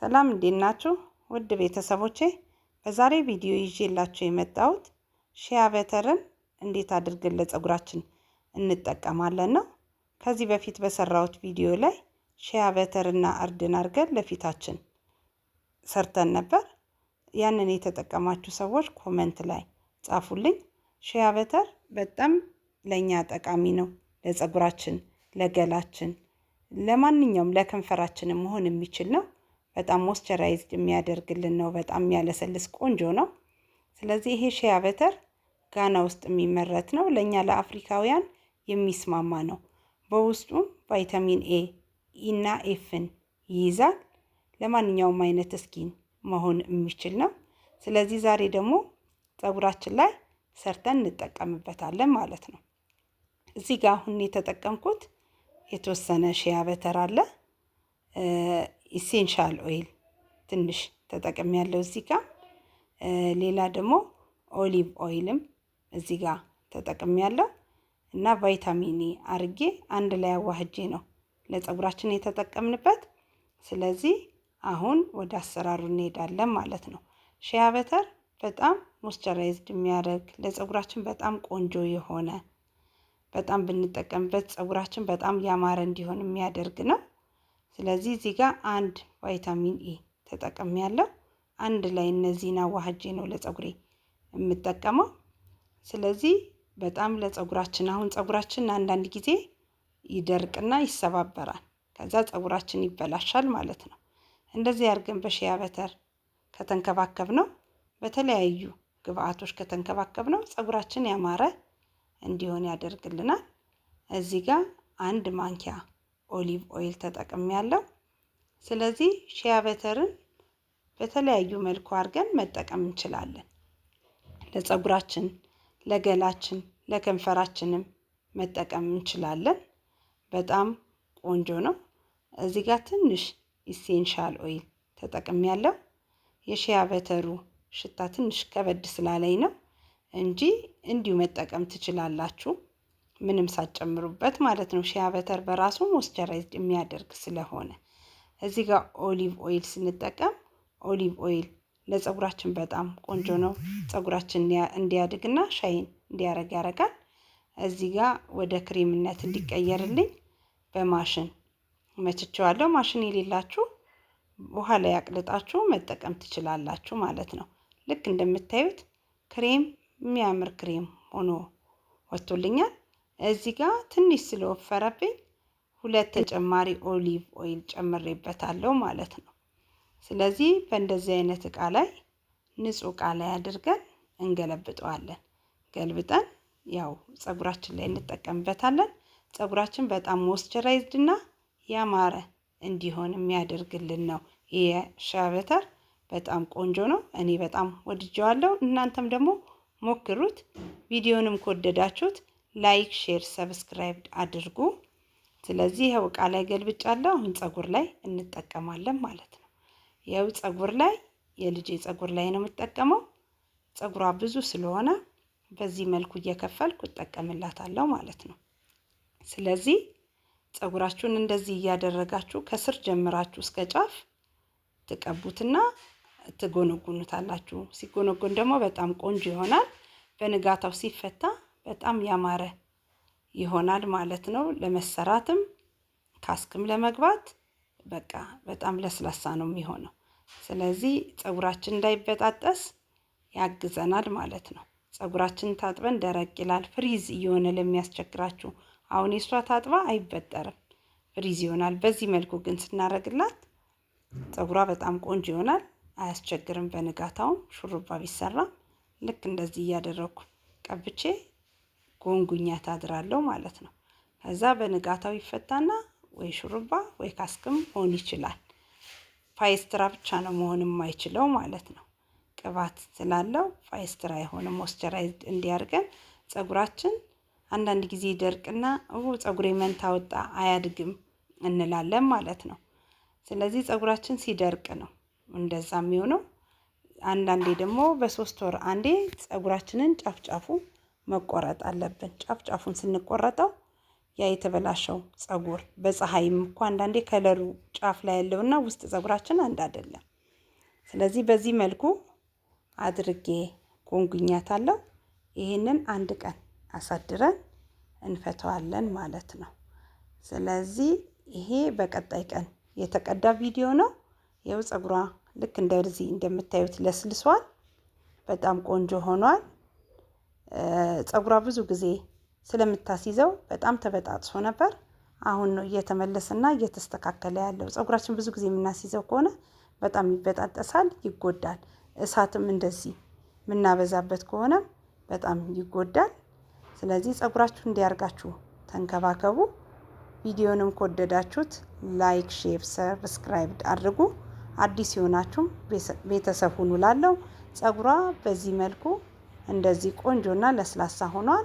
ሰላም እንዴት ናችሁ? ውድ ቤተሰቦቼ፣ በዛሬ ቪዲዮ ይዤላችሁ የመጣሁት shea butter ን እንዴት አድርገን ለፀጉራችን እንጠቀማለን ነው። ከዚህ በፊት በሰራሁት ቪዲዮ ላይ shea butter እና እርድን አድርገን ለፊታችን ሰርተን ነበር። ያንን የተጠቀማችሁ ሰዎች comment ላይ ጻፉልኝ። Shea butter በጣም ለእኛ ጠቃሚ ነው። ለፀጉራችን፣ ለገላችን፣ ለማንኛውም ለከንፈራችንም መሆን የሚችል ነው። በጣም moisturized የሚያደርግልን ነው። በጣም የሚያለሰልስ ቆንጆ ነው። ስለዚህ ይሄ shea butter ጋና ውስጥ የሚመረት ነው። ለእኛ ለአፍሪካውያን የሚስማማ ነው። በውስጡም ቫይታሚን A፣ E እና F ን ይይዛል። ለማንኛውም አይነት skin መሆን የሚችል ነው። ስለዚህ ዛሬ ደግሞ ፀጉራችን ላይ ሰርተን እንጠቀምበታለን ማለት ነው። እዚህ ጋር አሁን የተጠቀምኩት የተወሰነ shea butter አለ። Essential oil ትንሽ ተጠቅሜያለሁ እዚህ ጋር። ሌላ ደግሞ olive oil ም እዚህ ጋር ተጠቅሜያለሁ እና ቫይታሚን E አርጌ አንድ ላይ አዋህጄ ነው ለፀጉራችን የተጠቀምንበት። ስለዚህ አሁን ወደ አሰራሩ እንሄዳለን ማለት ነው። Shea butter በጣም moisturized የሚያደርግ፣ ለፀጉራችን በጣም ቆንጆ የሆነ፣ በጣም ብንጠቀምበት ፀጉራችን በጣም ያማረ እንዲሆን የሚያደርግ ነው። ስለዚህ እዚህ ጋር አንድ ቫይታሚን E ተጠቅሜያለሁ። አንድ ላይ እነዚህን አዋህጄ ነው ለፀጉሬ የምጠቀመው። ስለዚህ በጣም ለፀጉራችን፣ አሁን ፀጉራችን አንዳንድ ጊዜ ይደርቅና ይሰባበራል። ከዛ ፀጉራችን ይበላሻል ማለት ነው። እንደዚህ አድርገን በ shea butter ከተንከባከብነው፣ በተለያዩ ግብአቶች ከተንከባከብነው ፀጉራችን ያማረ እንዲሆን ያደርግልናል። እዚህ ጋር አንድ ማንኪያ olive oil ተጠቅሜያለሁ። ስለዚህ shea butter ን በተለያዩ መልኩ አድርገን መጠቀም እንችላለን። ለፀጉራችን፣ ለገላችን፣ ለከንፈራችንም መጠቀም እንችላለን። በጣም ቆንጆ ነው። እዚህ ጋር ትንሽ essential oil ተጠቅሜያለሁ። የ shea butter ኡ ሽታ ትንሽ ከበድ ስላለኝ ነው እንጂ እንዲሁ መጠቀም ትችላላችሁ፣ ምንም ሳትጨምሩበት ማለት ነው። Shea butter በራሱ moisturized የሚያደርግ ስለሆነ። እዚህ ጋር olive oil ስንጠቀም olive oil ለፀጉራችን በጣም ቆንጆ ነው። ፀጉራችን እንዲያድግና shine እንዲያረግ ያደርጋል። እዚህ ጋር ወደ ክሬምነት እንዲቀየርልኝ በማሽን መትቼዋለሁ። ማሽን የሌላችሁ ውሃ ላይ አቅልጣችሁ መጠቀም ትችላላችሁ ማለት ነው። ልክ እንደምታዩት ክሬም፣ የሚያምር ክሬም ሆኖ ወጥቶልኛል። እዚህ ጋር ትንሽ ስለወፈረብኝ ሁለት ተጨማሪ olive oil ጨምሬበታለሁ ማለት ነው። ስለዚህ በእንደዚህ አይነት እቃ ላይ፣ ንጹህ እቃ ላይ አድርገን እንገለብጠዋለን። ገልብጠን ያው ፀጉራችን ላይ እንጠቀምበታለን። ፀጉራችን በጣም moisturized እና ያማረ እንዲሆን የሚያደርግልን ነው። ይሄ shea butter በጣም ቆንጆ ነው። እኔ በጣም ወድጀዋለሁ። እናንተም ደግሞ ሞክሩት። ቪዲዮንም ከወደዳችሁት like፣ share፣ subscribe አድርጉ። ስለዚህ ይኸው እቃ ላይ ገልብጫለሁ። አሁን ፀጉር ላይ እንጠቀማለን ማለት ነው። ይኸው ፀጉር ላይ፣ የልጄ ፀጉር ላይ ነው የምጠቀመው። ፀጉሯ ብዙ ስለሆነ በዚህ መልኩ እየከፈልኩ እጠቀምላታለሁ ማለት ነው። ስለዚህ ፀጉራችሁን እንደዚህ እያደረጋችሁ ከስር ጀምራችሁ እስከ ጫፍ ትቀቡትና ትጎነጉኑታላችሁ። ሲጎነጎን ደግሞ በጣም ቆንጆ ይሆናል። በንጋታው ሲፈታ በጣም ያማረ ይሆናል ማለት ነው። ለመሰራትም ካስክም ለመግባት በቃ በጣም ለስላሳ ነው የሚሆነው። ስለዚህ ፀጉራችን እንዳይበጣጠስ ያግዘናል ማለት ነው። ፀጉራችን ታጥበን ደረቅ ይላል። Frizz እየሆነ ለሚያስቸግራችሁ፣ አሁን የእሷ ታጥባ አይበጠርም፣ frizz ይሆናል። በዚህ መልኩ ግን ስናደርግላት ፀጉሯ በጣም ቆንጆ ይሆናል፣ አያስቸግርም። በንጋታውም ሹሩባ ቢሰራ ልክ እንደዚህ እያደረኩ ቀብቼ ጎንጉኛ ታድራለሁ ማለት ነው። ከዛ በንጋታው ይፈታና ወይ ሹሩባ ወይ ካስክም መሆን ይችላል። ፓይስትራ ብቻ ነው መሆን የማይችለው ማለት ነው። ቅባት ስላለው ፓይስትራ የሆነ moisturized እንዲያርገን። ፀጉራችን አንዳንድ ጊዜ ይደርቅና ፀጉሬ መንታ ወጣ፣ አያድግም እንላለን ማለት ነው። ስለዚህ ፀጉራችን ሲደርቅ ነው እንደዛ የሚሆነው። አንዳንዴ ደግሞ በ3 ወር አንዴ ፀጉራችንን ጫፍ ጫፉ መቆረጥ አለብን። ጫፍ ጫፉን ስንቆረጠው ያ የተበላሸው ፀጉር በፀሐይም እኮ አንዳንዴ color ኡ ጫፍ ላይ ያለውና ውስጥ ፀጉራችን አንድ አይደለም። ስለዚህ በዚህ መልኩ አድርጌ ጎንጉኛታለሁ። ይህንን አንድ ቀን አሳድረን እንፈተዋለን ማለት ነው። ስለዚህ ይሄ በቀጣይ ቀን የተቀዳ ቪዲዮ ነው። ይኸው ፀጉሯ ልክ እንደዚህ እንደምታዩት ለስልሷል። በጣም ቆንጆ ሆኗል። ፀጉሯ ብዙ ጊዜ ስለምታስይዘው በጣም ተበጣጥሶ ነበር። አሁን ነው እየተመለሰና እየተስተካከለ ያለው። ፀጉራችን ብዙ ጊዜ የምናስይዘው ከሆነ በጣም ይበጣጠሳል፣ ይጎዳል። እሳትም እንደዚህ የምናበዛበት ከሆነ በጣም ይጎዳል። ስለዚህ ፀጉራችሁ እንዲያርጋችሁ ተንከባከቡ። ቪዲዮንም ከወደዳችሁት like፣ share፣ subscribe አድርጉ። አዲስ የሆናችሁም ቤተሰብ ሁኑ። ላለው ፀጉሯ በዚህ መልኩ እንደዚህ ቆንጆና ለስላሳ ሆኗል።